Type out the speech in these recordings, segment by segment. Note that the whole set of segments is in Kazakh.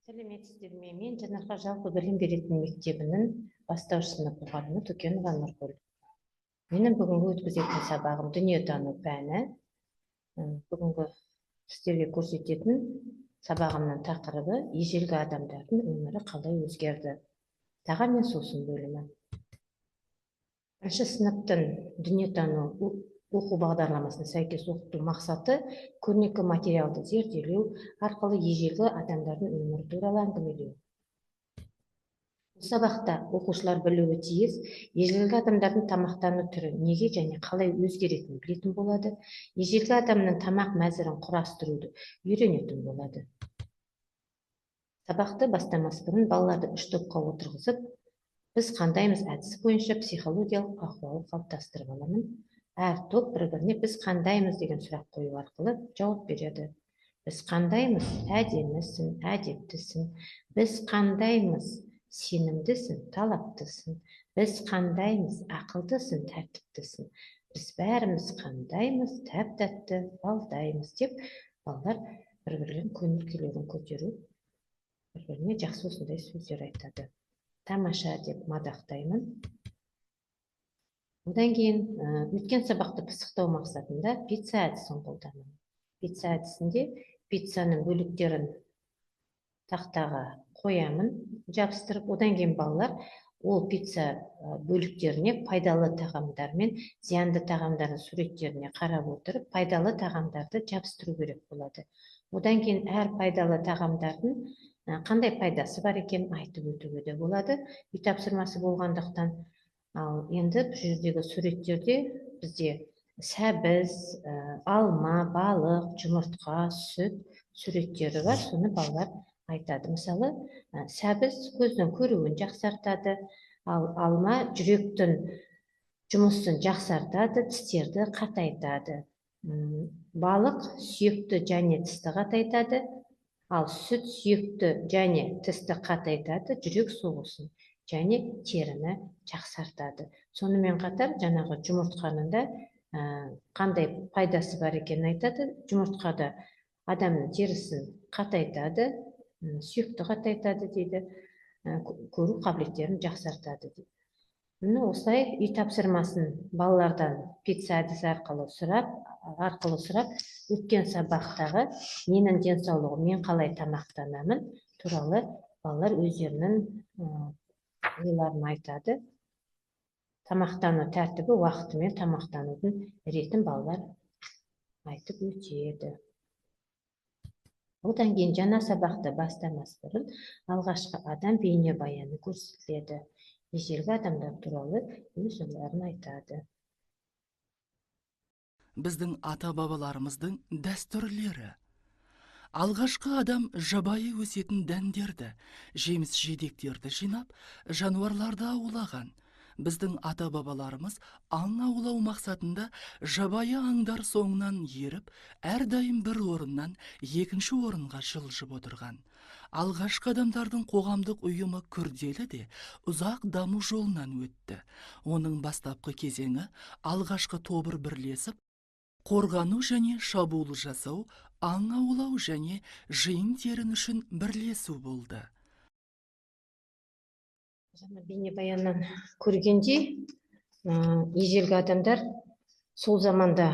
Сәлеметсіздер ме? Мен Жаңаарқа жалпы білім беретін мектебінің бастауыш сынып мұғалімі Төкенова Нұргүл. Менің бүгінгі өткізетін сабағым дүниетану пәні. Бүгінгі сіздерге көрсететін сабағымның тақырыбы: ежелгі адамдардың өмірі қалай өзгерді. Тағам мен сусын бөлімі. Бірінші сыныптың дүниетану оқу бағдарламасына сәйкес оқыту мақсаты: көрнекі материалды зерделеу арқылы ежелгі адамдардың өмірі туралы әңгімелеу. Бұл сабақта оқушылар білуі тиіс: ежелгі адамдардың тамақтану түрі неге және қалай өзгеретінін білетін болады, ежелгі адамның тамақ мәзірін құрастыруды үйренетін болады. Сабақты бастамас бұрын балаларды үш топқа отырғызып, «Біз қандаймыз» әдісі бойынша психологиялық ахуал қалыптастырып аламын. Әр топ бір біріне «Біз қандаймыз?» деген сұрақ қою арқылы жауап береді. Біз қандаймыз? Әдемісің, әдептісің. Біз қандаймыз? Сенімдісің, талаптысың. Біз қандаймыз? Ақылдысың, тәртіптісің. Біз бәріміз қандаймыз? Тәп тәтті балдаймыз деп, балалар бір бірлерінің көңіл күйлерін көтеру, бір біріне жақсы осындай сөздер айтады. Тамаша деп мадақтаймын. Одан кейін өткен сабақты пысықтау мақсатында пицца әдісін қолданамын. Пицца әдісінде пиццаның бөліктерін тақтаға қоямын жабыстырып. Одан кейін балалар ол пицца бөліктеріне пайдалы тағамдар мен зиянды тағамдардың суреттеріне қарап отырып, пайдалы тағамдарды жабыстыру керек болады. Одан кейін әр пайдалы тағамдардың қандай пайдасы бар екенін айтып өтуге де болады, үй тапсырмасы болғандықтан. Ал енді бұл жердегі суреттерде бізде сәбіз, алма, балық, жұмыртқа, сүт суреттері бар. Соны балалар айтады. Мысалы, сәбіз көздің көруін жақсартады, ал алма жүректің жұмысын жақсартады, тістерді қатайтады. Балық сүйекті және тісті қатайтады, ал сүт сүйекті және тісті қатайтады, жүрек соғысын және теріні жақсартады. Сонымен қатар жаңағы жұмыртқаның да қандай пайдасы бар екенін айтады. Жұмыртқа да адамның терісін қатайтады, сүйекті қатайтады дейді, көру қабілеттерін жақсартады дейді. Міне, осылай үй тапсырмасын балалардан пицца әдісі арқылы сұрап, өткен сабақтағы менің денсаулығым, мен қалай тамақтанамын туралы балалар өздерінің ойларын айтады. Тамақтану тәртібі, уақытымен тамақтанудың ретін балалар айтып өтеді. Одан кейін жаңа сабақты бастамас бұрын «Алғашқы адам» бейнебаяны көрсетіледі. Ежелгі адамдар туралы өз ойларын айтады. Біздің ата бабаларымыздың дәстүрлері. Алғашқы адам жабайы өсетін дәндерді, жеміс жидектерді жинап, жануарларды аулаған. Біздің ата бабаларымыз аң аулау мақсатында жабайы аңдар соңынан еріп, әрдайым бір орыннан екінші орынға жылжып отырған. Алғашқы адамдардың қоғамдық ұйымы күрделі де ұзақ даму жолынан өтті. Оның бастапқы кезеңі алғашқы тобыр бірлесіп қорғану және шабуыл жасау, аң аулау және жиын терін үшін бірлесу болды. Жаңа бейнебаяннан көргендей, ежелгі адамдар сол заманда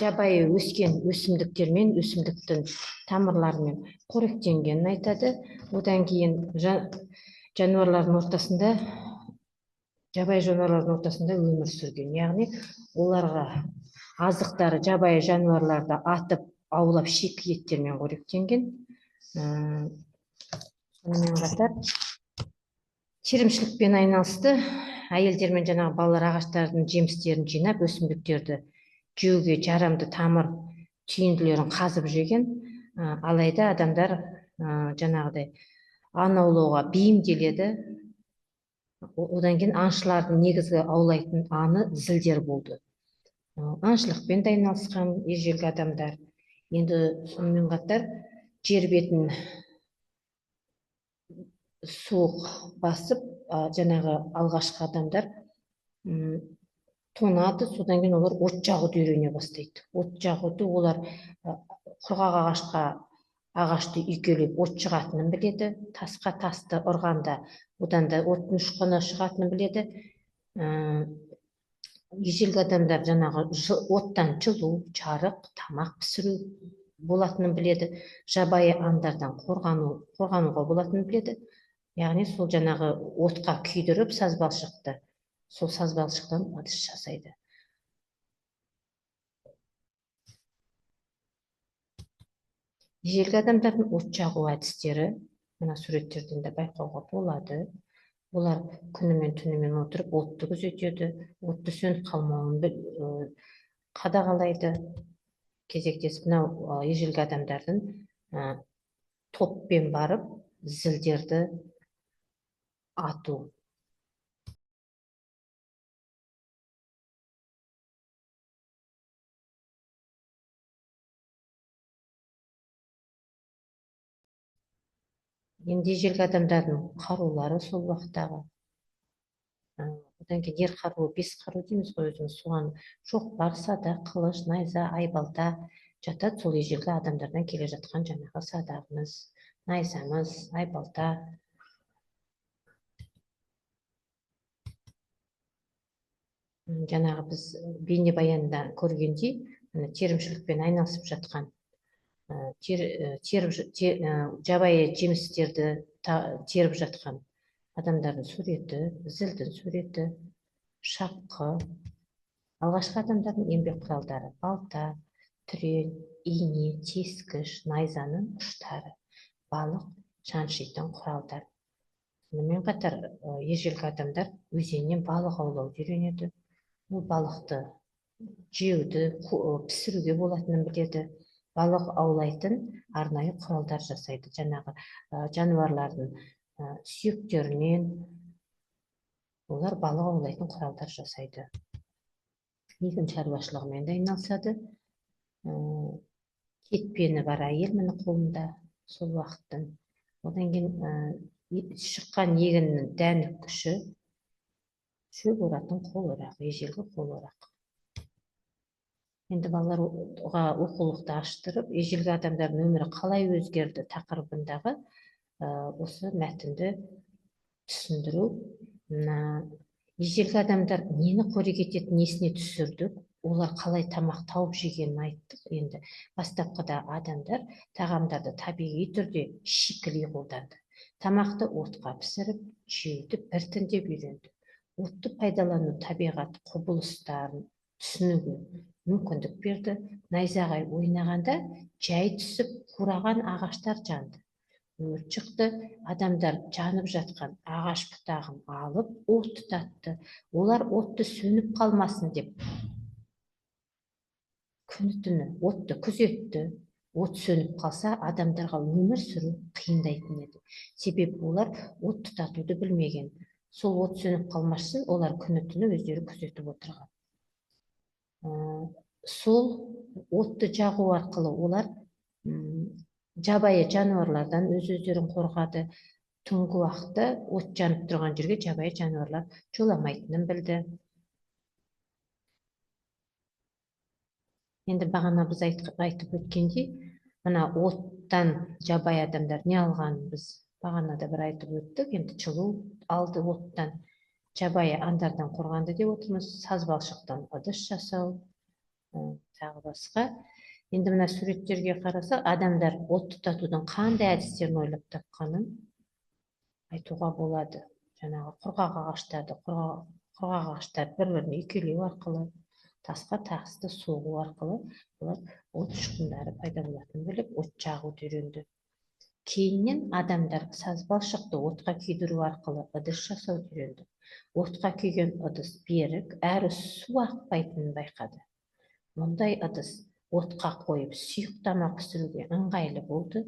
жабайы өскен өсімдіктермен, өсімдіктің тамырларымен қоректенгенін айтады. Одан кейін жануарлардың ортасында, жабайы жануарлардың ортасында өмір сүрген, яғни оларға азықтары жабайы жануарларды атып, аулап, шикі еттермен қоректенген. Сонымен қатар терімшілікпен айналысты. Әйелдер мен жаңағы балалар ағаштардың жемістерін жинап, өсімдіктерді жеуге жарамды тамыр түйінділерін қазып жеген. Алайда адамдар жаңағыдай аң аулауға бейімделеді. Одан кейін аңшылардың негізгі аулайтын аңы зілдер болды. Аңшылықпен де айналысқан ежелгі адамдар. Енді сонымен қатар жер бетін суық басып, жаңағы алғашқы адамдар тоңады. Содан кейін олар от жағуды үйрене бастайды. От жағуды олар құрғақ ағашқа Ағашты үйкелеп от шығатынын біледі. Тасқа тасты ұрғанда одан да оттың ұшқыны шығатынын біледі. Ежелгі адамдар жаңағы оттан жылу, жарық, тамақ пісіру болатынын біледі. Жабайы аңдардан қорғануға болатынын біледі. Яғни сол жаңағы отқа күйдіріп саз балшықты, сол саз балшықтан ыдыс жасайды. Ежелгі адамдардың от жағу әдістері мына суреттерден де байқауға болады. Олар күнімен түнімен отырып отты күзетеді, отты сөніп қалмауын қадағалайды. Кезектесіп мынау ежелгі адамдардың топпен барып зілдерді ату. Енді ежелгі адамдардың қарулары сол уақыттағы. Одан кейін ер қаруы, бес қару дейміз ғой өзіміз, соған шоқпар, садақ, қылыш, найза, айбалта жатады. Сол ежелгі адамдардан келе жатқан жаңағы садағымыз, найзамыз, айбалта. Жаңағы біз бейнебаянда көргендей, мына терімшілікпен айналысып жатқан, жабайы жемістерді теріп жатқан адамдардың суреті, зілдің суреті, шапқы. Алғашқы адамдардың еңбек құралдары: балта, түрен, ине, тескіш, найзаның ұштары, балық шаншитын құралдар. Сонымен қатар ежелгі адамдар өзеннен балық аулауды үйренеді. Ол балықты жеуді, пісіруге болатынын біледі. Балық аулайтын арнайы құралдар жасайды. Жаңағы жануарлардың сүйектерінен олар балық аулайтын құралдар жасайды. Егін шаруашылығымен де айналысады. Кетпені бар әйел міне қолында сол уақыттың. Одан кейін шыққан егіннің дән үккіші, шөп оратын қол орақ, ежелгі қол орақ. Енді балаларға оқулықты аштырып, ежелгі адамдардың өмірі қалай өзгерді тақырыбындағы осы мәтінді түсіндіру. Ежелгі адамдар нені қорек ететінін есіне түсірдік, олар қалай тамақ тауып жегенін айттық. Енді бастапқыда адамдар тағамдарды табиғи түрде шикілей қолданды. Тамақты отқа пісіріп, жеуді біртіндеп үйренді. Отты пайдалану табиғат құбылыстарын түсінуге мүмкіндік берді. Найзағай ойнағанда жай түсіп, қураған ағаштар жанды. Өрт шықты, адамдар жанып жатқан ағаш бұтағын алып, от тұтатты. Олар отты сөніп қалмасын деп күні-түні отты күзетті. От сөніп қалса, адамдарға өмір сүру қиындайтын еді. Себебі олар от тұтатуды білмеген. Сол от сөніп қалмасын, олар күні-түні өздері күзетіп отырған. Сол отты жағу арқылы олар жабайы жануарлардан өз-өздерін қорғады. Түнгі уақытта от жанып тұрған жерге жабайы жануарлар жоламайтынын білді. Енді бағана біз айтып өткендей, мына оттан жабайы адамдар не алғанын біз бағана да бір айтып өттік. Енді жылу алды оттан, жабайы аңдардан қорғанды деп отырмыз, саз балшықтан ыдыс жасау, тағы басқа. Енді мына суреттерге қарасақ, адамдар от тұтатудың қандай әдістерін ойлап тапқанын айтуға болады. Жаңағы құрғақ ағаштарды, құрғақ ағаштарды бір-біріне үйкелеу арқылы, тасқа тасты соғу арқылы олар от ұшқындары пайда болатынын біліп, от жағуды үйренді. Кейіннен адамдар саз балшықты отқа күйдіру арқылы ыдыс жасауды үйренді. Отқа күйген ыдыс берік, әрі су ақпайтынын байқады. Мұндай ыдыс отқа қойып сұйық тамақ пісіруге ыңғайлы болды.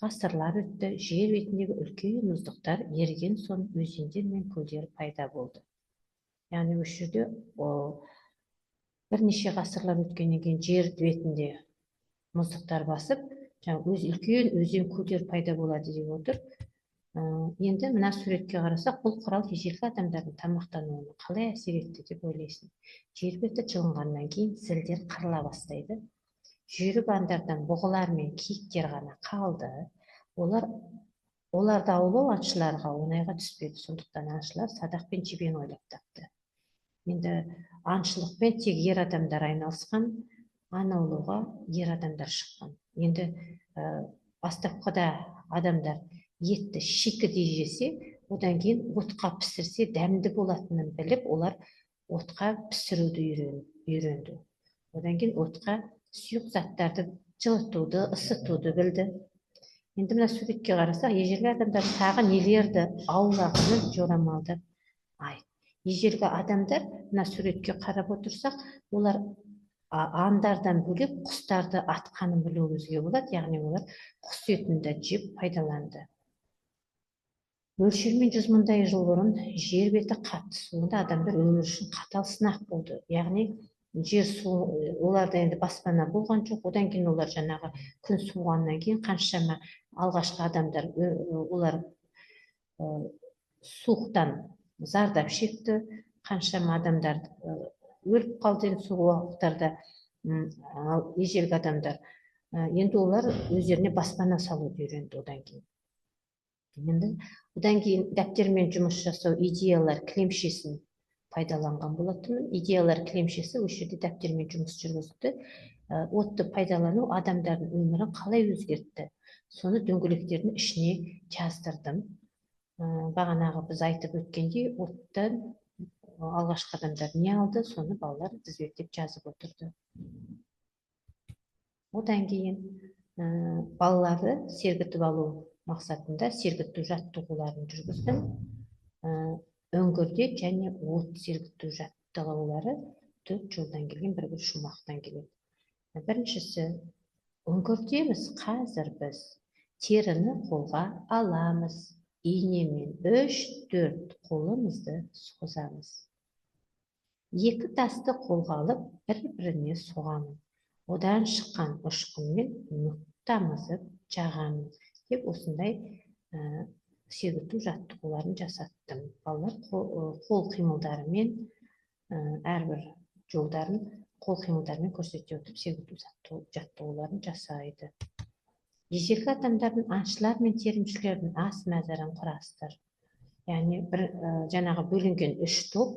Ғасырлар өтті, жер бетіндегі үлкен мұздықтар еріген соң өзендер мен көлдер пайда болды. Яғни осы жерде бірнеше ғасырлар өткеннен кейін жер бетінде мұздықтар басып, жаңа өз үлкен өзен көлдер пайда болады деп отыр. Енді мына суретке қарасақ, бұл құрал ежелгі адамдардың тамақтануына қалай әсер етті деп ойлайсың? Жер беті жылынғаннан кейін зілдер қырыла бастайды. Жүйрік аңдардан бұғылар мен киіктер ғана қалды. Оларды аулау аңшыларға оңайға түспеді. Сондықтан аңшылар садақ пен жебені ойлап тапты. Енді аңшылықпен тек ер адамдар айналысқан, аң аулауға ер адамдар шыққан. Енді бастапқыда адамдар етті шикідей жесе, одан кейін отқа пісірсе дәмді болатынын біліп, олар отқа пісіруді үйренді. Одан кейін отқа сұйық заттарды жылытуды, ысытуды білді. Енді мына суретке қарасақ, ежелгі адамдар тағы нелерді аулағанын жорамалдап айт. Ежелгі адамдар, мына суретке қарап отырсақ, олар аңдардан бөлек құстарды атқанын білуімізге болады, яғни олар құс етін де жеп пайдаланды. Мөлшермен 100 мыңдай жыл бұрын жер беті қатты суында адамдар өмір үшін қатал сынақ болды. Яғни жер су, оларда енді баспана болған жоқ. Одан кейін олар жаңағы күн суығаннан кейін қаншама алғашқы адамдар олар суықтан зардап шекті, қаншама адамдар өліп қалды енді сол уақыттарда. Ал ежелгі адамдар енді олар өздеріне баспана салуды үйренді одан кейін. Енді одан кейін дәптермен жұмыс жасау идеялар кілемшесін пайдаланған болатынмын. Идеялар кілемшесі осы жерде дәптермен жұмыс жүргізді. Отты пайдалану адамдардың өмірін қалай өзгертті, соны дөңгелектердің ішіне жаздырдым. Бағанағы біз айтып өткендей, оттан алғашқы адамдар не алды, соны балалар тізбектеп жазып отырды. Одан кейін балаларды сергітіп алу мақсатында сергіту жаттығуларын жүргіздім. Үңгірде және от сергіту жаттығулары 4 жолдан келген, бір-бір шумақтан келеді. Біріншісі, үңгірдеміз қазір біз, теріні қолға аламыз, инемен 3-4 қолымызды созамыз. 2 тасты қолға алып, бір-біріне соғамын. Одан шыққан ұшқынмен нүктамызып жағамын деп осындай сергіту жаттығуларын жасаттым. Балалар қол қимылдарымен, әрбір жолдарын қол қимылдарымен көрсете отырып сергіту жаттығуларын жасайды. Ежелгі адамдардың аңшылар мен терімшілердің ас мәзірін құрастыр. Яғни бір жаңағы бөлінген 3 топ,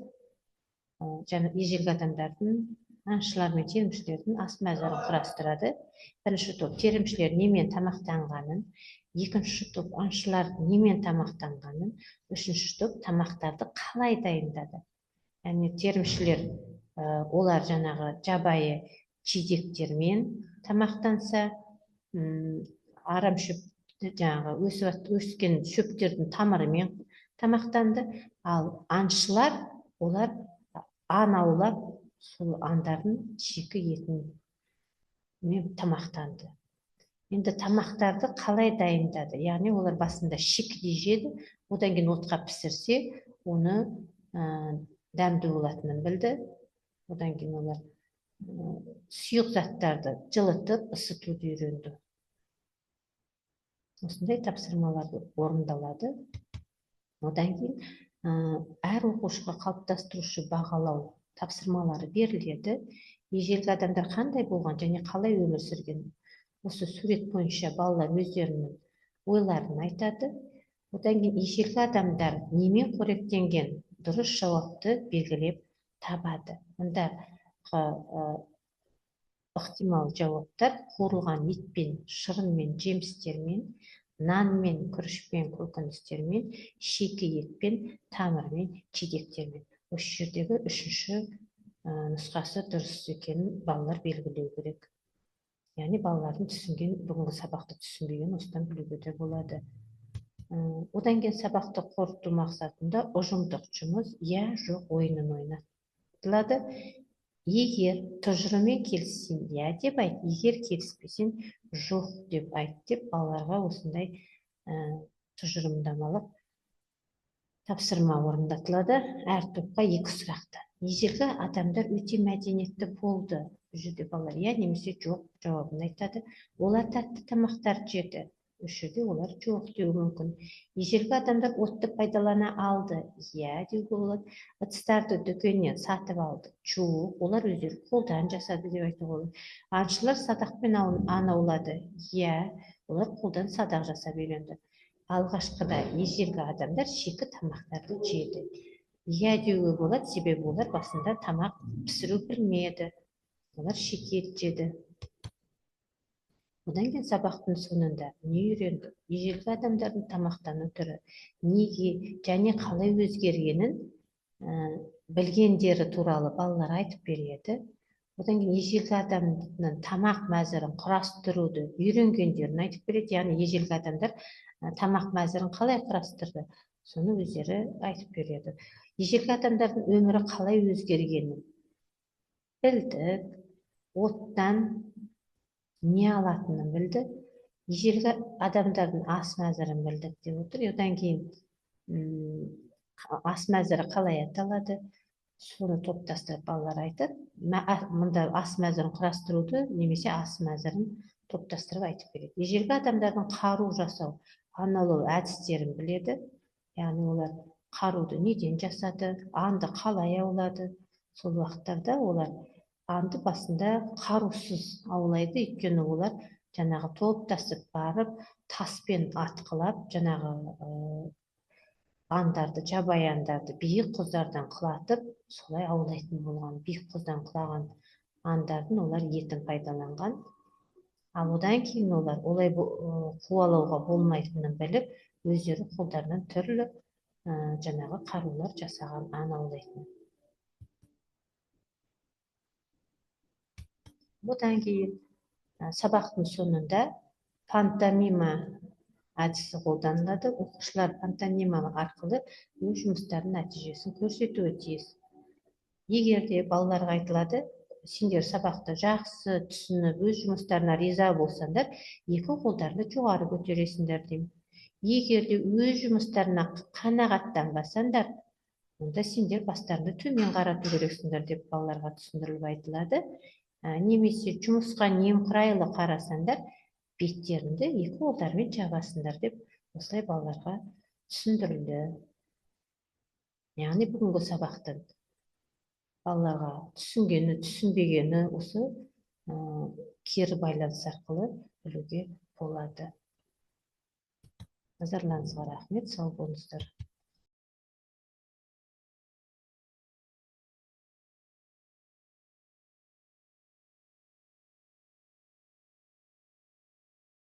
жаңа ежелгі адамдардың, аңшылар мен терімшілердің ас мәзірін құрастырады. Бірінші топ терімшілер немен тамақтанғанын, екінші топ аңшылар немен тамақтанғанын, үшінші топ тамақтарды қалай дайындады. Яғни терімшілер, олар жаңағы жабайы жидектермен тамақтанса, арам шөп, жаңағы өскен шөптердің тамырымен тамақтанды. Ал аңшылар, олар аң аулап, сол аңдардың шикі етімен тамақтанды. Енді тамақтарды қалай дайындады? Яғни олар басында шикідей жеді, одан кейін отқа пісірсе, оны дәмді болатынын білді. Одан кейін олар сұйық заттарды жылытып, ысытуды үйренді. Осындай тапсырмалар орындалады. Одан кейін әр оқушыға қалыптастырушы бағалау тапсырмалары беріледі. Ежелгі адамдар қандай болған және қалай өмір сүрген? Осы сурет бойынша балалар өздерінің ойларын айтады. Одан кейін ежелгі адамдар немен қоректенген дұрыс жауапты белгілеп табады. Мұнда ықтимал жауаптар қуырылған етпен, шырынмен, жемістермен, нанмен, күрішпен, көкөністермен, шикі етпен, тамырмен, жидектермен. Осы жердегі үшінші нұсқасы дұрыс екенін балалар белгілеу керек. Яғни балалардың түсінген, бүгінгі сабақты түсінбеген осыдан білуге де болады. Одан кейін сабақты қорыту мақсатында ұжымдық жұмыс я жоқ ойынын ойнатылады. Егер тұжырыммен келіссең иә деп айт, егер келіспесең жоқ деп айт деп балаларға осындай тұжырымдамалық тапсырма орындатылады. Әр топқа 2 сұрақты. Ежелгі адамдар өте мәдениетті болды. Бұл жерде балалар иә немесе жоқ жауабын айтады. Олар тәтті тамақтар жеді. Осы жерде олар жоқ деуі мүмкін. Ежелгі адамдар отты пайдалана алды. Иә деуге болады. Ыдыстарды дүкеннен сатып алды. Жоқ, олар өздері қолдан жасады деп айтуға болады. Аңшылар садақпен аң аулады. Иә, олар қолдан садақ жасап үйренді. Алғашқыда ежелгі адамдар шикі тамақтарды жеді. Иә деуге болады, себебі олар басында тамақ пісіру білмеді. Олар шикі ет жеді. Одан кейін сабақтың соңында не үйрендік? Ежелгі адамдардың тамақтану түрі неге және қалай өзгергенін білгендері туралы балалар айтып береді. Одан кейін ежелгі адамның тамақ мәзірін құрастыруды үйренгендерін айтып береді. Яғни ежелгі адамдар тамақ мәзірін қалай құрастырды, соны өздері айтып береді. Ежелгі адамдардың өмірі қалай өзгергенін білдік. Оттан не алатынын білді. Ежелгі адамдардың ас мәзірін білдік деп отыр. Одан кейін ас мәзірі қалай аталады, соны топтастырып балалар айтады. Мында ас мәзірін құрастыруды немесе ас мәзірін топтастырып айтып береді. Ежелгі адамдардың қару жасау, аң аулау әдістерін біледі. Яғни олар қаруды неден жасады, аңды қалай аулады. Сол уақыттарда олар аңды басында қарусыз аулайды, өйткені олар жаңағы топтасып барып таспен атқылап жаңағы аңдарды, жабайы аңдарды биік құздардан құлатып солай аулайтын болған. Биік құздан құлаған аңдардың олар етін пайдаланған. Ал одан кейін олар олай қуалауға болмайтынын біліп, өздері қолдарынан түрлі жаңағы қарулар жасаған аң аулайтын. Одан кейін сабақтың соңында пантомима әдісі қолданылады. Оқушылар пантомима арқылы өз жұмыстарының нәтижесін көрсетуі тиіс. Егер де балаларға айтылады, сендер сабақты жақсы түсініп, өз жұмыстарына риза болсаңдар, екі қолдарыңды жоғары көтересіңдер деймін. Егер де өз жұмыстарына қанағаттанбасаңдар, онда сендер бастарыңды төмен қарату керексіңдер деп балаларға түсіндіріліп айтылады. Немесе жұмысқа немқұрайлы қарасаңдар, беттеріңді екі қолдарымен жабасыңдар деп осылай балаларға түсіндірілді. Яғни бүгінгі сабақтың балаларға түсінгені, түсінбегені осы кері байланыс арқылы білуге болады. Назарларыңызға рахмет, сау болыңыздар.